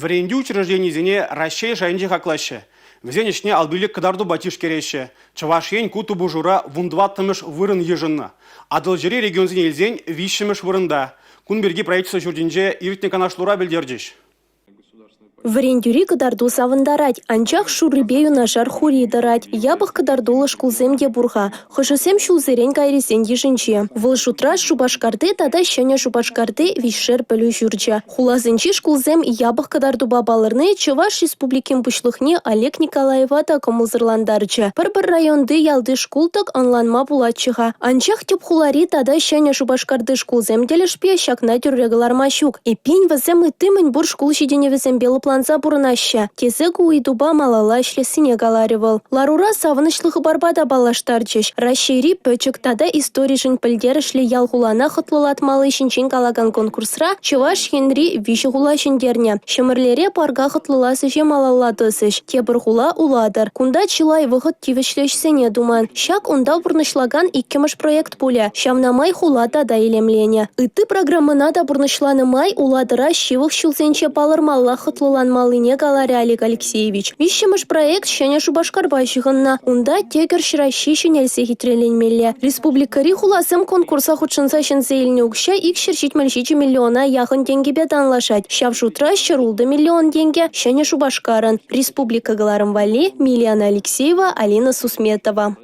Вӗрентӳ учрежденийӗсене Раҫҫей шайӗнче хаклаҫҫӗ. Вӗсен ӗҫне 55 кӑтартупа тишкереҫҫӗ. Чӑваш Ен ку тупӑшура 14-мӗш вырӑн йышӑннӑ. Атӑлҫири регионсене илсен виҫҫӗмӗш вырӑнта. Кун пирки правительство ҫуртӗнче иртнӗ канашлура пӗлтерчӗҫ. Вӗрентӳри кӑтарту савӑнтарать, анчах шуррипе юнашар хури тӑрать. Япӑх кӑтартуллӑ шкулсем те пур-ха. Хӑшӗсем ҫулсерен кайрисен йышӗнче. Вӑл шутра Шупашкарти тата Ҫӗнӗ Шупашкарти виҫшер пӗлӳ ҫурчӗ. Хуласенчи шкулсем япӑх кӑтартупа палӑрни Чӑваш Республикин Пуҫлӑхне Олег Николаева та кӑмӑлсӑрлантарчӗ. Пӗр-пӗр районти ялти шкул-тӑк ӑнланма пулатчӗ-ха. Анчах тӗп хулари тата Ҫӗнӗ Шупашкарти шкулсем тӗлӗшпе ҫакна тӳрре кӑларма ҫук. Эппин, вӗсем ытти мӗн пур шкул ҫитӗнӗвӗсемпе лӑпланса пурӑнаҫҫӗ, тесе ку ыйтупа малалла ӗҫлессине каларӗ вӑл. Ларура савӑнӑҫлӑ хыпарпа та паллаштарчӗҫ. Раҫҫейри пӗчӗк тата историшӗн пӗлтерӗшлӗ ял-хулана хӑтлӑлатмалли ҫинчен калакан конкурсра Чӑваш Енри виҫӗ хула ҫӗнтернӗ. Ҫӗмӗрлере парка хӑтлӑлас ӗҫе малалла тӑсӗҫ. Тепӗр хула – Улатӑр. Кунта чылай вӑхӑт тивӗҫлӗ ӗҫсене туман. Ҫак унта пурнӑҫлакан иккӗмӗш проект пулӗ. Ҫавна май хула тата илемленӗ. Ытти программӑна та пурнӑҫланӑ май Улатӑра ҫывӑх ҫулсенче палӑрмаллах хӑтлӑланмаллине каларӗ Олег Алексеевич. Виҫҫӗмӗш проект Ҫӗнӗ Шупашкарпа ҫыхӑннӑ. Унта тӗкӗр ҫӑраҫҫи ҫӗнелсе хитреленмелле. Республикӑри хуласем конкурса хутшӑнса ҫӗнсе илнӗ укҫа 277 миллиона яхӑн тенкӗпе танлашать. Ҫав шутра 106 миллион тенкӗ Ҫӗнӗ Шупашкарӑн. Республика кӑларӑм валли Милена Алексеева, Алина Сусметова.